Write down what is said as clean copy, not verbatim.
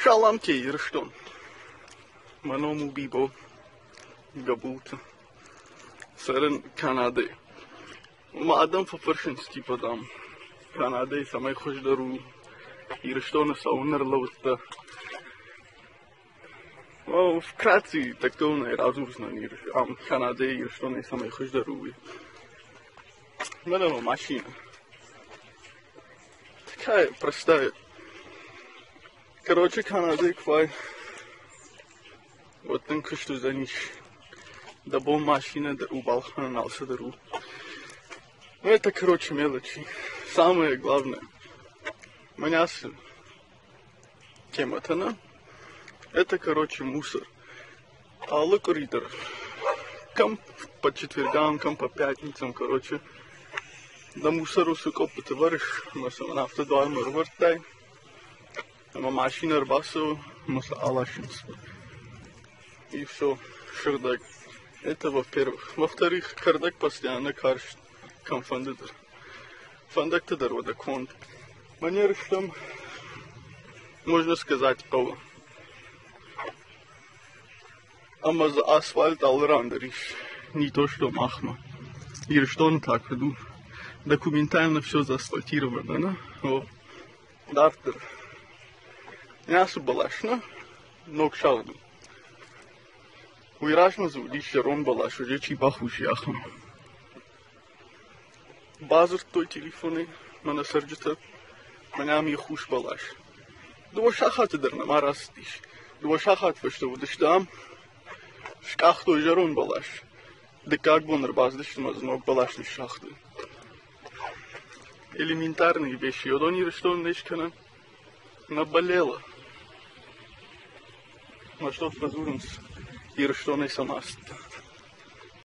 Саламтӕ, Ирыстон! Мӕ ном у Бибо Гӕбулты. Цӕрын Канадӕйы. Мӕ адӕм фӕфӕрсынц, типа, дам, Канадӕйы цӕмӕй хуыздӕр у, Ирыстоны цӕуын ӕрлӕудтӕ. Вкратце тактонӕй радзурдзынӕн ам Канадӕйы Ирыстонӕй цӕмӕй хуыздӕр у, уый. Мӕнӕ мӕ машинӕ. Такая простая. Короче, Канадӕйы куы уай, уӕд дын куыст уыдзӕнис. Дӕ бон машинӕ дӕр у балхӕнын, алцыдӕр у. Ну, это, короче, мелочи. Самое главное, мӕнӕ цы темӕтӕ нӕ, это, короче, мусор. Алы къуыри дӕр кӕм по четвергам, кӕм по пятницам, короче, дӕ мусор уыцы къоппыты вӕрыс, ӕмӕ сӕ мӕн афтӕ дуармӕ ӕрывӕрдтай, ӕмӕ машинӕ ӕрбацӕуы ӕмӕ сӕ аласынц. И все, сыгъдӕг. Это во-первых. Во-вторых, кӕрдӕг постоянно карст кӕмфӕнды дӕр. Фӕндӕгтӕ дӕр уӕдӕ конд. Мӕнӕ стӕм, можно сказать, хъӕуы. Ӕмӕ дзы асфальт алы ран дӕр ис, не то что махмӕ. Ирыстоны та куыд у? Документально все заасфальтировано, нӕ? О, дарддӕр. Ацы бӕлас, нӕ? Ног сагъд у. Уый размӕ дзы уыдис зӕронд бӕлас, уыди чи бахус и, ахӕм. Бадзырдтой телефонӕй мӕнӕ цӕрджытӕ, мӕнӕ ам и хус бӕлас. Дыууӕ сахаты дӕр нӕма рацыдис. Дыууӕ сахат фӕстӕ уыдысты ам, скъахтой зӕронд бӕлас. Дыккаг бон ӕрбацыдысты ӕмӕ дзы ног бӕлас ныссагътой. Элементарные вещи. Уыдон Ирыстоны не скӕнӕм. Наболело. На что фӕдзурынц Ирыстонӕй сӕ маст.